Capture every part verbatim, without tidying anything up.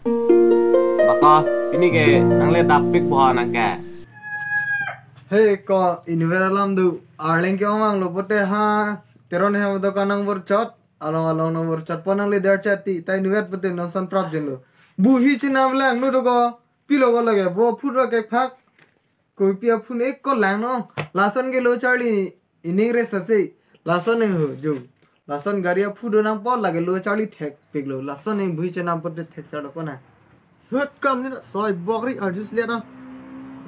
Bako, pini ke nangle dapik boha nang ke. He ko, inutvet alam do. Arleng ke omang lo pote ha. Teron he do kanang burchot. Along along nang burchot pon nangle der chati. Ta inutvet pote non san prap jin lo. Buhi chinam lang nu do ko. Pilo ko lage. Bo phut ra ke phak. Kopi aphun ek ko lang no. Lason ke lo charli ining re sase. Lason neng ho jo. Lason gari aphu do nang po lage lo charli thek pik lo. Lason neng buhi chenam pote thek sar do ko na. Hut kam ni na soi bokri arjus liat na.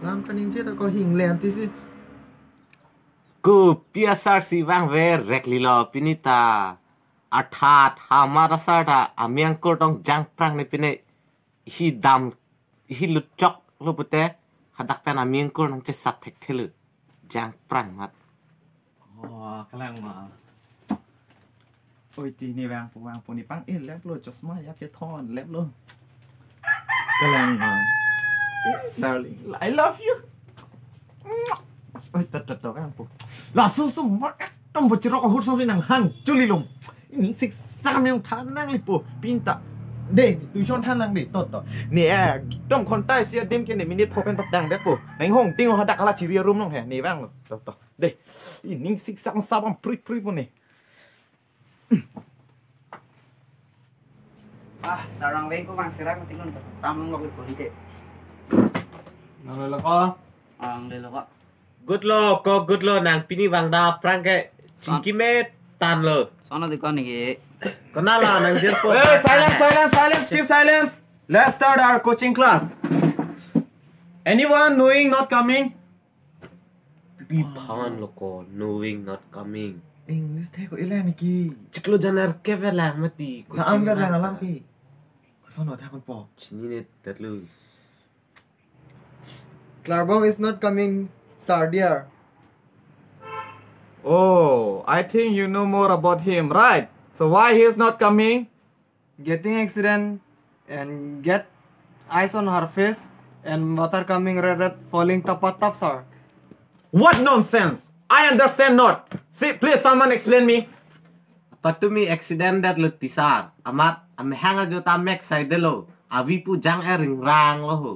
Lam kaningje ta ko hing len ti si. Kopi asar si vang ve rek lilo pini ta. Athat hamat asar ta amyang kor tong jangprang ne pine. Hi dam, hi lutchok lo pute, hadak pen amyang kor nang chesap thek thelu. Jangprang mat. Oh, kalang ma. Oi, ti ni vangpo, vangpo ni pang, eh, lep lo, chosma ya chethon, lep lo. Kalang ma. Eh, darling, I love you. Oi, tot, tot, tot, vangpo. Laso sumar ekdom bochirok ahut song si nang hang chuli lom. Ini sik sam yang than nang lipo pinta. De, tuition than nang de, tot to. Ne, eh, dom khontai si adim ke ne minute pho pen patang de po. Nang hong ting hadak kala chiri room nong he, ne vang lo. Tot, tot. De, ini sik sam sabam prik prik po ne. Ah, sarang veng ko vang serang tingkon tam lo ko de. Nang lo ko. Ang de lo ko. Good lo, ko good lo, nang pini vang da prang ke chingki me tan lo. Sono de ko ni ke. Kona la nang jer po. Hey, silence, silence, silence, keep silence. Let's start our coaching class. Anyone knowing not coming? Pi phan lo ko, knowing not coming. English the ko ilan ki. Chiklo janar ke velang mati. Ko na am ching ke lang lang alam ki. Ko sono tha kon po. Chini ne tatlu. Klarbong is not coming, sir dear. Oh, I think you know more about him, right? So why he is not coming? Getting accident and get ice on her face and water coming red red falling tapa tap, sir. What nonsense! I understand not. See, please someone explain me. Patumi accident det lo ti sir. Amat amehang ajo ta mek sai delo. Avi pu jang ering rang lo ho.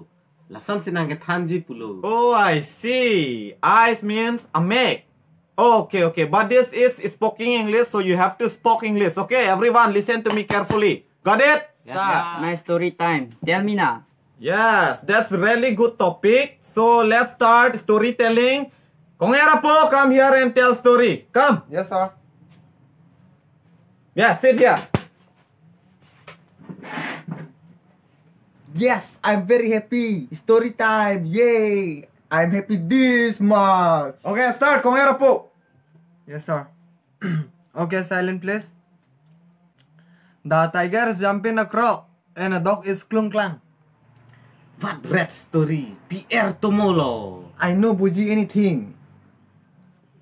Lason si nang kethanji pulo. Oh, I see. Ice means a make. Okay, okay. But this is spoken English, so you have to speak English. Okay, everyone, listen to me carefully. Got it? Yes, sir. Nice story time. Tell me na. Yes, that's really good topic. So let's start storytelling. Kong Era po, come here and tell story. Come. Yes, sir. Yeah, sit here. Yes, I'm very happy. Story time. Yay. I'm happy this much. Okay, start. Kong Era po. Yes, sir. Okay, silent, please. The tiger is jumping a croc and a dog is klung klang. What red story? P R Tomolo. I no buji anything.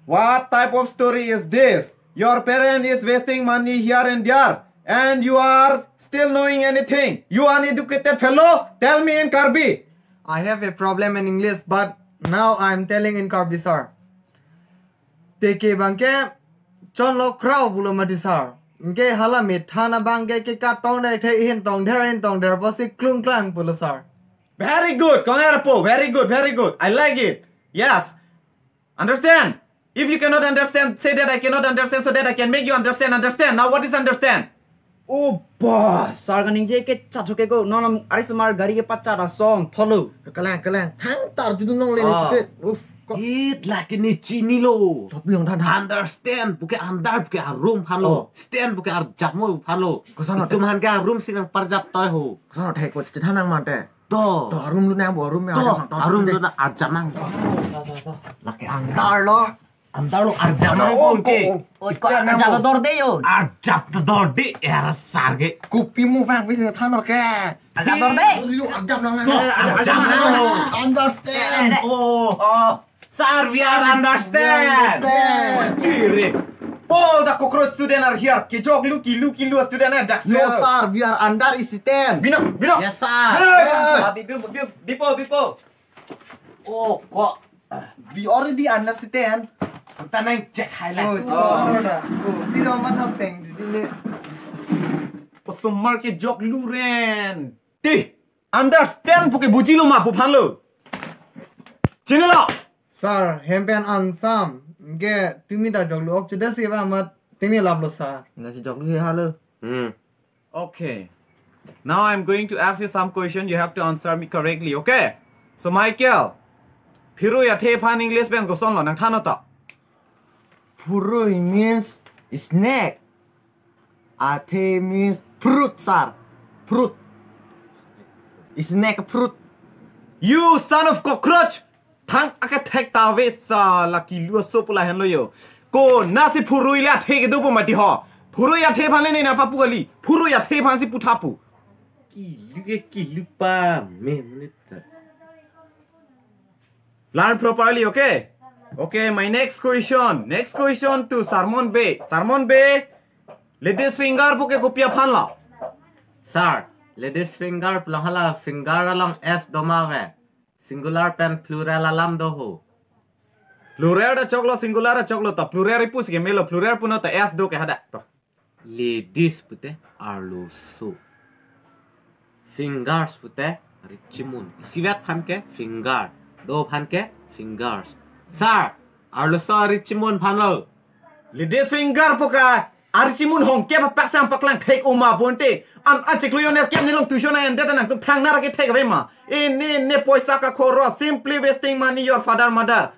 What type of story is this? Your parent is wasting money here and there, and you are still knowing anything. You uneducated fellow, tell me in Karbi. I have a problem in English, but now I am telling in Karbi, sir. Teke bangke chonlo krau pulo mati, sir. Anke hala methana bangke ke katong dai the hin tong der hin tong der pusi klung klang pulo, sir. Very good, Kong Era po. Very good, very good. I like it. Yes. Understand? If you cannot understand, say that I cannot understand so that I can make you understand. Understand? Now what is understand? Oh, boss, sir kaningje ke chathu ke ko non arisomar gari ke pachat asong tholo. Kalang, kalang. Thang tar judu nong le ni. Ah. Chuke. Uf. Ko. It laki ni chinilo. Tapi yang than. Understand, puke andar, puke arum phalo. Oh. Stand, puke arjamo phalo. Koson hote? Itum han ke arum si nang parjap toi ho. Koson hote ko chethan nang mate. To. To, arum lu nang bo, arum yang to, ada nang to. Arum lu nang arjap nang. Laki andar lo. Andar lo arjap nang. Oh, pun ke. Oh, oh, oh. Arjap to dorde yo. Arjap to dorde, era sar ke. Kopi mu vang bisi than ke. Arjap to dorde. Lu arjap nang. To, arjap nang. Understand. Eh, eh, eh. Oh. Oh. Sir, we are understand. Understand. Kiri. Paul the cockroach student are here. Kejok lu kilu kilu student are dax. No, sir, we are under isi ten. Bino, bino. Yes, sir. Hey. Ah, bi-, bi-, bi-, bipo, bipo. Oh, kok. We already under si ten. Kita nang check highlight. Oh, oh, sorry. Oh, bino man hapeng di sini. Osomar kejok lu ren. Ti, understand puke bujilo ma pu aphanlo. Chinilo. Sir, hem pen ansam. Ge tumi ta joklo ok chuda si ba mat tini laplo sir. Nasi joklo he halo. Hmm. Okay. Now I'm going to ask you some question. You have to answer me correctly, okay? So Michael, phurui athe aphan English pen kosonlo nangthannon to. Phurui means snake. Athe means fruit, sir. Fruit. Snake fruit. You son of cockroach! Thang akethek ta ave sa laki lua so pula henlo yo. Konasi phurui le athe kedo pu mati ho. Phurui athe aphan le ne nangpapu kali. Phurui athe aphan si puthapu. Kilu ke kilu pa me menit. Learn properly, okay? Okay, my next question. Next question to Sermon Bey. Sermon Bey, ladies finger puke kopi aphanlo? Sir, ladies finger pulang hala finger along S do ma ave. Singular pen plural alam do ho. Plural ta choklo, singular ta choklo ta. Plural ipu si ke melo, plural punon ta S do ke hadak to. Ladies pute arloso. Fingers pute richimun. Isivet aphan ke finger. Do aphan ke fingers. Sir, arloso richimun aphanlo. Ladies finger puke arichimun hongke papak sang paklang thek oma bonte. An achiklo yo nerkep nilong tuition na ende ta nangtum thang nara ke thek ave ma. Ini ne poisa ka khoro, simply wasting money your father mother.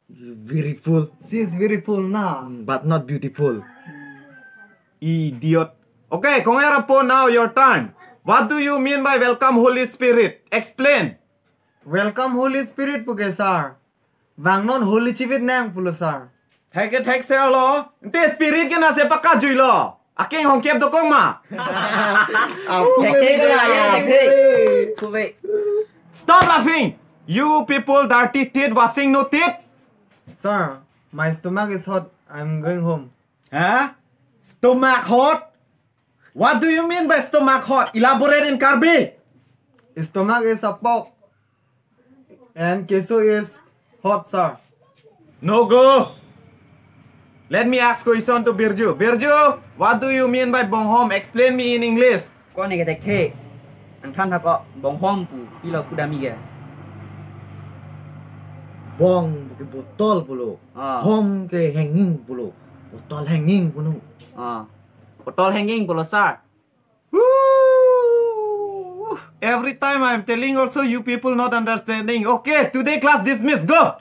Very full. She is very full na. But not beautiful. Idiot. Okay, Kongera po, now your turn. What do you mean by welcome Holy Spirit? Explain. Welcome Holy Spirit puke sir. Vangnon Holy Chivit nang pulo sir. Thek ke thek sir lo. Te spirit ke na se pakka juilo. Akeng hongkep dokong ma. Thek thek la ya thek thek. Pube. Stop laughing. You people dirty teeth, washing no teeth. Sir, my stomach is hot. I'm going home. Huh? Stomach hot? What do you mean by stomach hot? Elaborate in Karbi. Stomach is a pork. And keso is hot, sir. No go. Let me ask question to Birju. Birju, what do you mean by bonghom? Explain me in English. Ko ne ke thek thek. Nangthan tha ko bonghom pu pilo pudami ke. Bong ke botol pulo. Ah. Hom ke hanging pulo. Botol hanging puno. Ah. Botol hanging pulo sir. Woo! Every time I'm telling also you people not understanding. Okay, today class dismissed. Go.